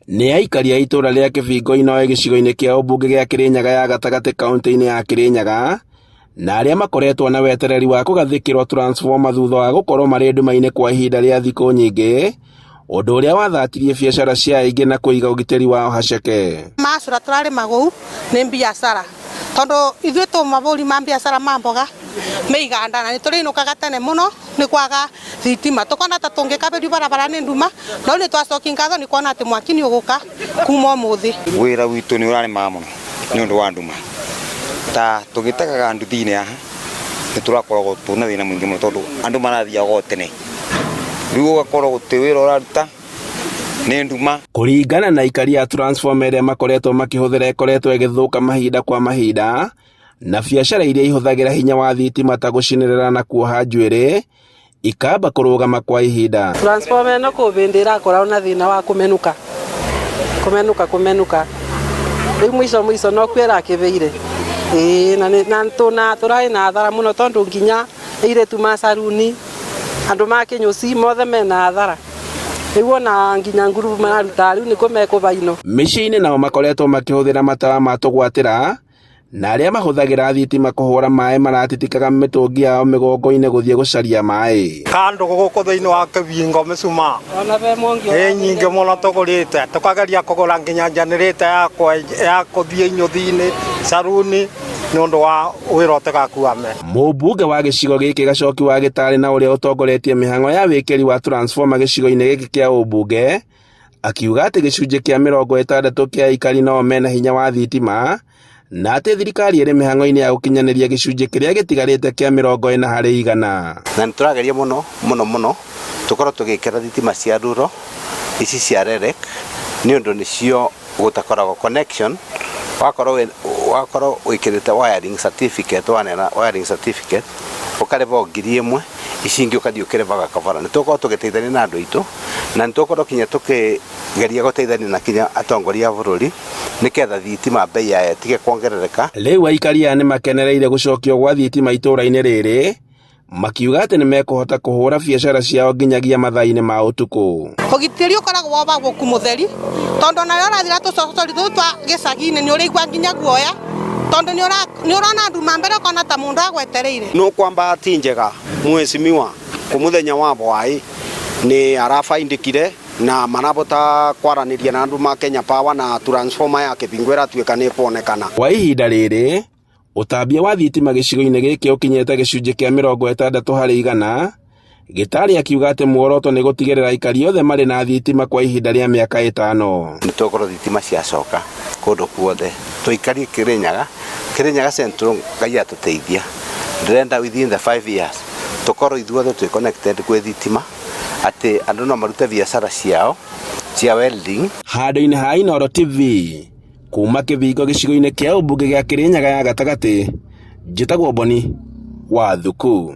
Nĩ aikari a itũũra rĩa Kĩbingo Inoe gĩcigo-inĩ kĩa ũmbunge gĩa Kĩrĩnyaga ya gatagatĩ kaũntĩ-inĩ ya Kĩrĩnyaga, na arĩa makoretwo na wetereri wa kũgathĩkĩrwo transformer thutha wa gũkorwo marĩ nduma-inĩ kwa ihinda rĩa thikũ nyingĩ, ũndũ ũrĩa wathatirie biacara cia aingĩ na kũiga ũgitĩri wao haceke. Macũra tũrarĩma kũu nĩ mbiacara tondũ ithuĩ tũ mabũri ma mbiacara ma mboga me iganda na nĩ tũrĩinũkaga tene mũno nĩ kwaga thitima tukona ta tũngĩkabĩrio barabara nĩ nduma no nĩ twacokia ngatho nĩ kuona atĩ mwaki nĩ ũgũka kuma ũmũthĩ. Wĩra witũ nĩ ũraremaga mũno nĩ ũndũ wa nduma ta tũgĩtegaga nduthi-inĩ haha nĩ tũrakoragwo twĩna thĩna mũingĩ mũno tondũ andũ marathiaga o tene rĩu ũgakorwo gũtirĩ wĩra ũraruta nĩ nduma. Kũringana na aikari a transformer ĩrĩa makoretwo makĩhũthĩra ĩkoretwo ĩgĩthũka mahinda kwa mahinda na biacara iria ihũthagĩra hinya wa thitima ta gũcinĩrĩra na kuoha njuĩrĩ ikamba kũrũgama kwa ihinda. Transformer ĩno kũ bĩndĩ ĩrakoragwo na thĩna wa kũmenũka kũmenũka kũmenũka rĩu mũico mũico no kuo ĩrakĩbĩire ĩĩ na nĩ- na tũna tũrarĩ na athara mũno tondũ nginya airĩtu ma caruni andũ ma kĩnyũci mothe mena athara rĩu ona nginya ngurubu mararuta rĩu nĩkuo mekũbaino. Mĩciĩ-inĩ nao makoretwo makĩhũthĩra matawa ma tũgwatĩra na arĩa mahũthagĩra thitima kũhũra maĩ maratitikaga mĩtũngi yao mĩgongo-inĩ gũthiĩ gũcaria maĩ. Kandũ gũkũ thĩinĩ wa kĩbingo mĩcumaa ĩ nyingĩ mũno tũgũrĩte tũkageria kũgũra nginya njanĩrĩte ya kũthiĩ inyũthi-inĩ caruni nĩ ũndũ wa wĩra ũtigakuame. Mũmbunge wa gĩcigo gĩkĩ Gacoki wa Gĩtarĩ na ũrĩa ũtongoretie mĩhang'o ya wĩkĩri wa transformer gĩcigo-inĩ gĩkĩ kĩa ũmbunge akiuga atĩ gĩcunjĩ kĩa 60 kĩa aikari no mena hinya wa thitima na atĩ thirikari ĩrĩ mĩhang'o-inĩ ya gũkinyanĩria gĩcunjĩ kĩrĩa gĩtigarĩte kĩa 40%. Na nĩ tũrageria mũno mũno mũno tũkorwo tũgĩkĩra thitima cia ruro ici cia REREC nĩ ũndũ nĩcio gũtakoragwo connection wakorwo wakorwo wĩkĩrĩte wiring certificate waneana wiring certificate ũkarĩba o 1000 ici ingĩ ũkathiĩ ũkĩrĩbaga kabora. Nĩ tũgũkorwo tũgĩteithania na andũ aitũ na nĩ tũgũkorwo kinya tũkĩgeria gũteithania na kinya atongoria a bũrũri nĩketha thitima bei yayo ĩtige kuongerereka. Rĩu aikari aya nĩ makenereire gũcokio gwa thitima itũũra-inĩ rĩrĩ makiuga atĩ nĩ mekũhota kũhũra biacara ciao nginyagia mathaa-inĩ ma ũtukũ. Ũgitĩri ũkoragwo wa ũbagũku mũtheri tondũ ona rĩrĩa ũrathira tũcocori tũtũ twa gĩcagi-inĩ nĩ ũraigua nginya guoya tondũ nĩ ũrona nduma mbere ũkona ta mũndũ agwetereire. No kwa bahati njega mheshimiwa kũ mũthenya wa bwai nĩ arabaindĩkire na marabota kwaranĩria na andũ ma Kenya Power na transformer ya Kĩbingo ĩratuĩka nĩ ĩkuonekana. Kwa ihinda rĩrĩ, ũtambia wa thitima gĩcigo-inĩ gĩkĩ ũkinyĩte gĩcunjĩ kĩa 60%, Gĩtarĩ akiuga atĩ muoroto nĩ gũtigĩrĩra aikari othe marĩ na thitima kwa ihinda rĩa mĩaka 5. Nĩ tũgũkorwo thitima ciacoka kũndũ kuothe tũikarie Kĩrĩnyaga, Kĩrĩnyaga Central Ngai atũteithia ndĩrenda within the 5 years tũkorwo ithuothe twĩ connected gwĩ thitima atĩ andũ no marute biacara ciao cia welding. Handũ-inĩ ha Inooro TV, kuma Kĩbingo gĩcigo-inĩ kĩa ũmbunge gĩa Kĩrĩnyaga ya gatagatĩ, njĩtagwo Boni wa Thuku.